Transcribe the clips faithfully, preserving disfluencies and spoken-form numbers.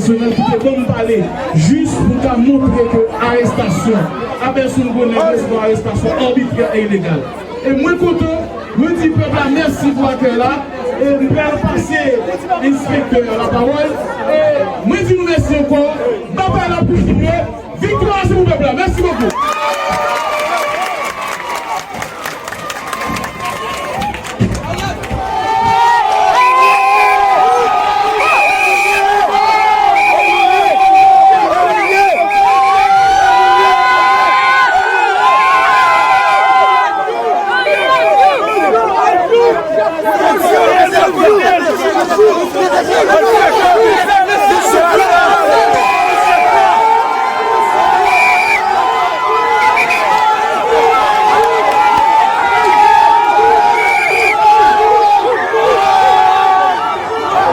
Jovenel ki te ban m pale, jis pou m ka montre ke arestasyon Abelson Grenèg se yon arestasyon arbitrè e ilegal. E mwen kontan, mwen di pèp la mèsi pou akèy la, e m pral pase enspektè a lapawòl, e mwen di nou mèsi ankò, batay la ap kontinye, viktwa a se pou pèp la, mèsi bokou.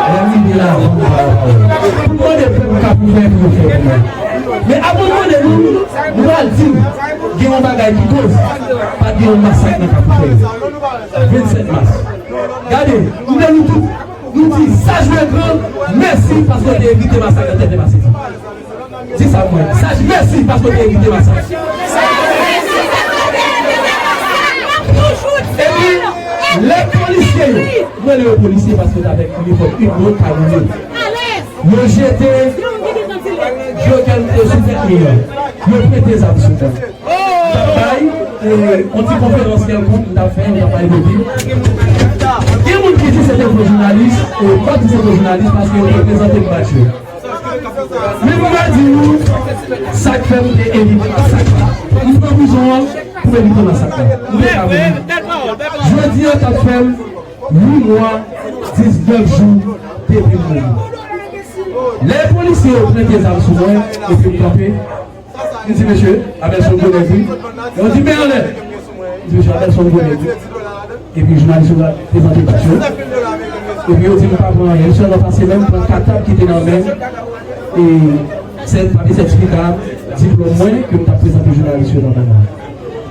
Lè m rive la, pou m pa pale. Pou m mande pèp Kafoufèy pou yo fè pou mwen. Men avan m mande nou, nou pral di m, gen yon bagay ki koz, pa t gen yon masak nan Kafoufèy. Vennsèt mas. Gade, m vle nou tout, nou di Saj Lègran, mèsi paske w te evite masak nan Tèt Lèmasedi. Di sa pou mwen. Saj, mèsi paske w te evite masak. Epi, lè polisye yo, mwen rele yo polisye paske yo t avèk inifòm, yon lòt ka rele. Yo jete jogèl ki te sou tèt li an. Yo prete zam sou mwen. M t ap bay, e, yon ti konferans kèlkonk, m t ap fè, m t ap bay depi. Gen moun ki di se te fo jounalis, e, pa di se fo jounalis paske yo te prezante m badj yo. Men pou m di nou, sa k fè m te evite masak la. M pran prizon an pou m evite masak la. M te ka mouri. Jodi a, sa fè m uit mwa, diznèf jou depi m mouri. Lè polisye yo prete zam sou mwen, epi m kanpe, m di, "Mesye, Abelson Grenèg wi." Yo di, "Men anlè." M di, "Mesye, Abelson Grenèg wi." Epi jounalis yo prezante badj yo. Epi yo di m pa pran anyen. M sèlman pase men m pran katab ki te nan men m. E sèt, papye sètifika, diplòm mwen ke m t ap prezante jounalis yo nan men mwen.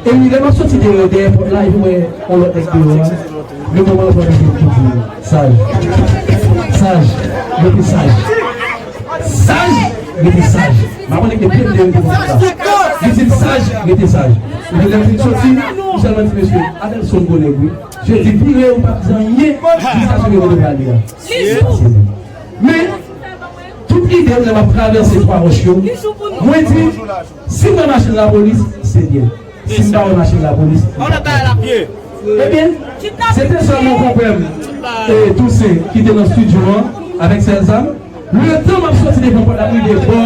Epi lè m ap soti deyò, dèyè pòt la, epi m wè yon lòt nèg deyò a. Men moman an pran mete m ki di, "Saj. Saj. Rete saj. Saj. Rete saj." M ap mande ke pye m deyò, rete konsa. Li di m, "Saj. Rete saj." Epi lè m fin soti, m sèlman di, "Mesye, Abelson Grenèg wi." Je di, "Vire, ou p ap di anyen jiskaske yo mande w ale a." Men, tout ide m lè m ap travèse Twa Wòch yo, mwen di, "Si m nan machin lapolis, se byen. Si m pa nan machin lapolis, m pa byen." Ebyen, se te sèlman konpè m, e, Tousen, ki te nan estidyo an, avèk sèl zam. Letan m ap soti devan pòt la, m rive bò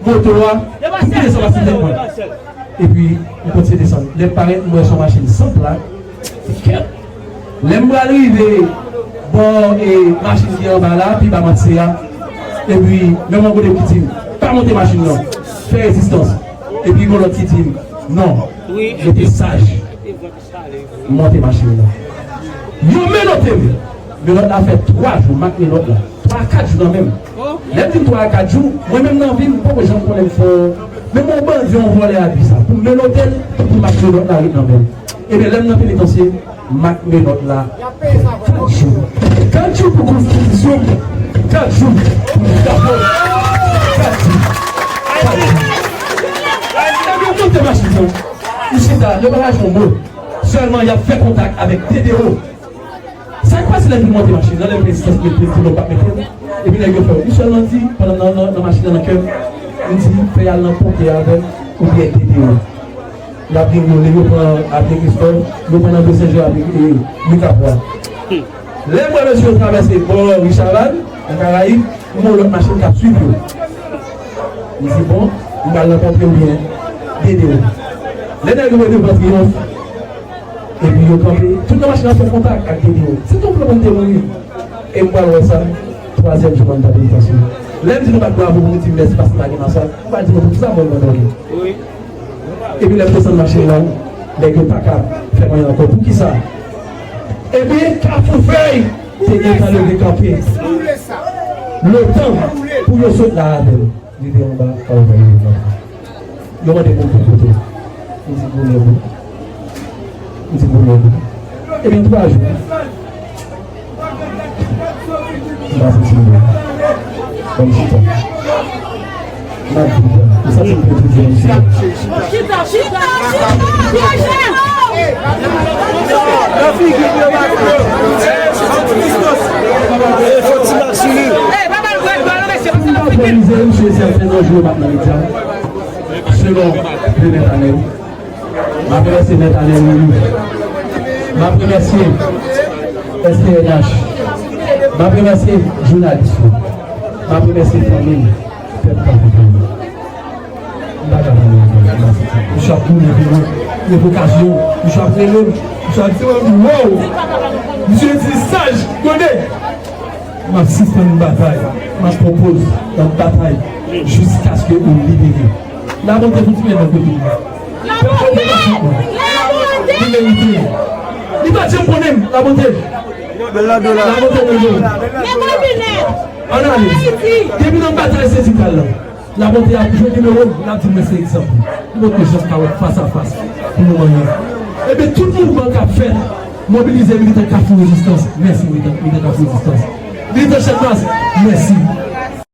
moto a, tout ki desann pase tèt mwen. Epi, m kontinye desann. Lè m parèt, m wè se yon machin san plak. Kèt! Lè m pral rive bò, e, machin ki anba la, pi ba matse a, epi, menm yon kote ki di m, "Pa monte machin nan, fè rezistans." Epi, gon lòt ki di m, "Non, rete saj." M monte machin nan. Yo menote m. Menòt la fè twa jou, m ak menòt la. Twa a kat jou nan men m. Lè m di m twa a kat jou, mwen menm nan vi m, m poko janm konnen m fè menm yon bandi, yon vòlè abi sa. Pou m menote l, pou m ak menòt la ret nan men m. Ebyen, lè m nan penitansye, m ak menòt la fè kat jou. Kat jou pou konstitisyon m, kat jou pou drapo m. Kat jou. Kat jou. Ebyen, m monte machin nan. M chita, yo pa lage yon mo. Sèlman y ap fè kontak avèk D D O. Sa k pase lè m vin monte machin nan, lè m pran distans mete m, ti lòt pa mete m. Epi nèg yo fè, m sèlman di, pandan m nan, nan, nan machin nan, nan kè m, m di, "Fè y al nan ponpye avè m, oubyen D D O." Y ap gen yo, yo pran Avenue Christophe, yo pran nan Baie Saint-Jean, Avenue, e, Louis Capois. Lè m wè mesye yo travèse bò Richard Vand, nan Karayib, m wè yon lòt machin k ap swiv yo. M di, "Bon, m pral nan ponpye oubyen D D O." Lè nèg yo rive devan Triyonf, epi yo kanpe, tout nan machin nan fè kontak ak D D O. Se tou pran pou m te mouri. E m pral wè sa, twazyèm jou manda penitansye. Lè m di nou bat bravo pou nou di m mèsi paske pa gen masak, m pral di nou poukisa mwen mwen dòmi. Epi lè m desann machin nan, nèg yo pa ka fè m anyen ankò. Poukisa? Ebyen, Kafoufèy te gentan leve kanpe. Letan pou yo sot la avè l. Li te anba, pa ouvè yo nan. Yo mande pou m pou kote. M di, "Goumen wi." M di, "Goumen wi." Ebyen, twa jou. M pa santi m byen. Ban m chita. M ap di w, sa se pou di w, chita. Chita, chita, chita, chita. Fò ti mak sou li. Pou m pa pran mizè, m sou sèten nan jou yo m ap nan medya. Selon Demet Anèl. M ap remèsye Mèt Anèl Willy. M ap remèsye S T N H. M ap remèsye jounalis yo. M ap remèsye fanmi m, pèp Kafou Toro. M pa ka pale ankò. Misye ap tounen pou mwen. Revokasyon. Misye ap rele m. Misye ap di mwen, wow! Misye di, saj, konnen! M ap sispann batay. M ap pran poz, m ap batay jiskaske ou libere. Labonte fouti met bò kote m. Pèp Kafou pa fout mwen. Li merite. Li pa janm konnen m. Labonte. Labonte nan yo. Ann ale. Depi nan batay sendikal la, Labonte ap jwe nimewo m, l ap di mwen se egzanp li. Li montre jan m ka wè fas a fas pou nou manyen. Ebyen, tout mouvman k ap fèt, mobilize militan Kafou Rezistans. Mèsi, militan, militan Kafou Rezistans. Militan Chak Mas, mèsi.